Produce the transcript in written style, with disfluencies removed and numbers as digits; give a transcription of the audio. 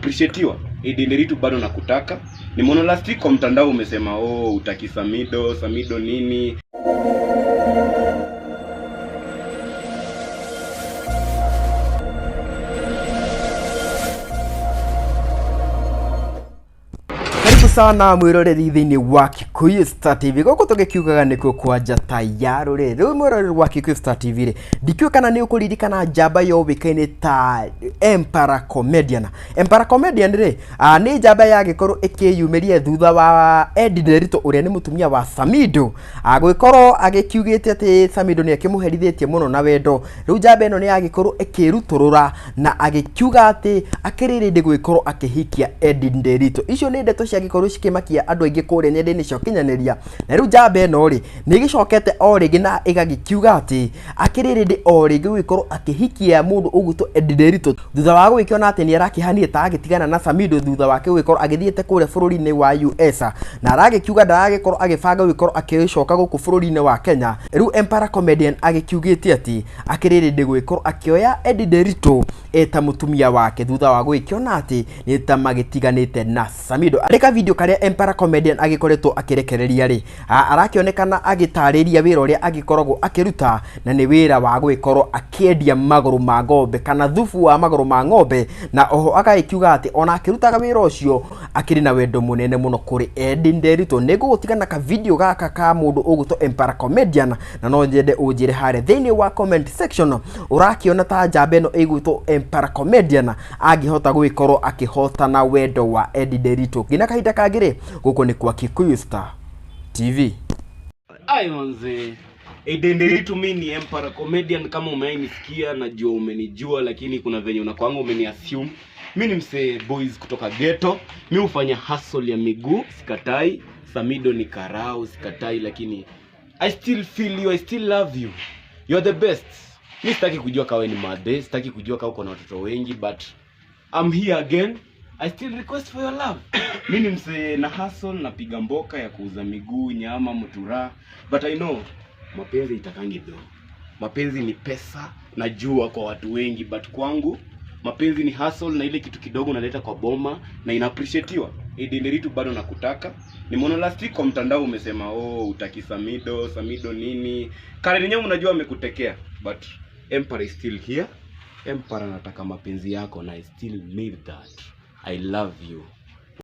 Appreciatiwa. Edday Nderitu bado nakutaka. Nimeona last week kwa mtandao umesema oh, utaki Samido, Samido nini? Karibu sana mwiroreri thiini wa Kikuyu Star TV. Gũkũ tũgĩkiugaga nĩkuo kwa njata ya rũrĩrĩ. Rĩu mwĩroreri wa Kikuyu Star TV rĩ, ndikĩũĩ kana nĩ ũkũririkana njamba yũĩkaine ta Emperor Comedian. Emperor Comedian rĩ, nĩ njamba yagĩkorwo ĩkĩyumĩria thutha wa Eddie Nderitu ũrĩa nĩ mũtumia wa Samido, gũgĩkorwo agĩkiugĩte atĩ Samido nĩ akĩmũherithĩtie mũno na wendo. Rĩu njamba ĩno nĩ yagĩkorwo ĩkĩrutũrũra na agĩkiuga atĩ akĩrĩ ready gũgĩkorwo akĩhikia Eddie Nderitu. Icio nĩ ndeto ciagĩkorwo cikĩmakia andũ aingĩ kũrĩa nenda-inĩ cia ũkinyanĩria. Na rĩu njamba ĩno rĩ, nĩ ĩgĩcokete o rĩngĩ na ĩgagĩkiuga atĩ akĩrĩ ready o rĩngĩ gũgĩkorwo akĩhikia mũndũ ũgwĩtwo Eddie Nderitu thutha wa gũgĩkĩona atĩ nĩ arakĩhanire ta agĩtigana na Samido thutha wake gũgĩkorwo agĩthiĩte kũrĩa bũrũri-inĩ wa US, na aragĩkiuga ndaragĩkorwo agĩbanga gũgĩkorwo akĩcoka gũkũ bũrũri-inĩ wa Kenya. Rĩu Emperor Comedian agĩkiugĩte atĩ akĩrĩ ready gũgĩkorwo akĩoya Eddie Nderitu eta mũtumia wake thutha wa gũgĩkĩona atĩ nĩ ta magĩtiganĩte na Samido. Arĩ video karĩa Emperor Comedian agĩkoretwo akĩrekereria rĩ, arakĩonekana agĩtarĩria wĩra ũrĩa agĩkoragwo akĩruta, na nĩ wĩra wa gũgĩkorwo akĩendia magũrũ ma ng'ombe kana thubu wa magũrũ ma ng'ombe, na oho agagĩkiuga atĩ ona akĩrutaga wĩra ũcio akĩrĩ na wendo mũnene mũno kũrĩ Eddie Nderitu. Nĩ ngũgũtiga na ka video gaka ka mũndũ ũgwĩtwo Emperor Comedian, na no nyende ũnjĩre harĩa thĩinĩ wa comment section ũrakĩona ta njamba ĩno ĩgwĩtwo Emperor Comedian angĩhota gũgĩkorwo akĩhotana wendo wa Eddie Nderitu. Nginya kahinda kangĩ rĩ, gũkũ nĩ kwa Kikuyu Star TV. Ai manze. Edday Nderitu, mimi ni Emperor Comedian. Kama umenisikia najua umenijua, lakini kuna venye unakuanga umeniassume. Mimi ni msee boys kutoka ghetto. Mimi hufanya hustle ya miguu, sikatai. Samido ni karau, sikatai, lakini I still feel you, I still love you. You are the best. Mi sitaki kujua kawe ni madhe, sitaki kujua kama uko na watoto wengi, but I'm here again. I still request for your love. Mi ni msee na hustle, napiga mboka ya kuuza miguu, nyama, mutura. But I know mapenzi itakangi do. Mapenzi ni pesa, najua kwa watu wengi, but kwangu mapenzi ni hustle na ile kitu kidogo unaleta kwa boma na ina appreciatiwa. Edday Nderitu bado nakutaka. Nimeona last week kwa mtandao umesema oh, utaki Samido, Samido nini? Karen yenyewe unajua amekutekea, but Emperor is still here. Emperor nataka mapenzi yako na I still need that. I love you.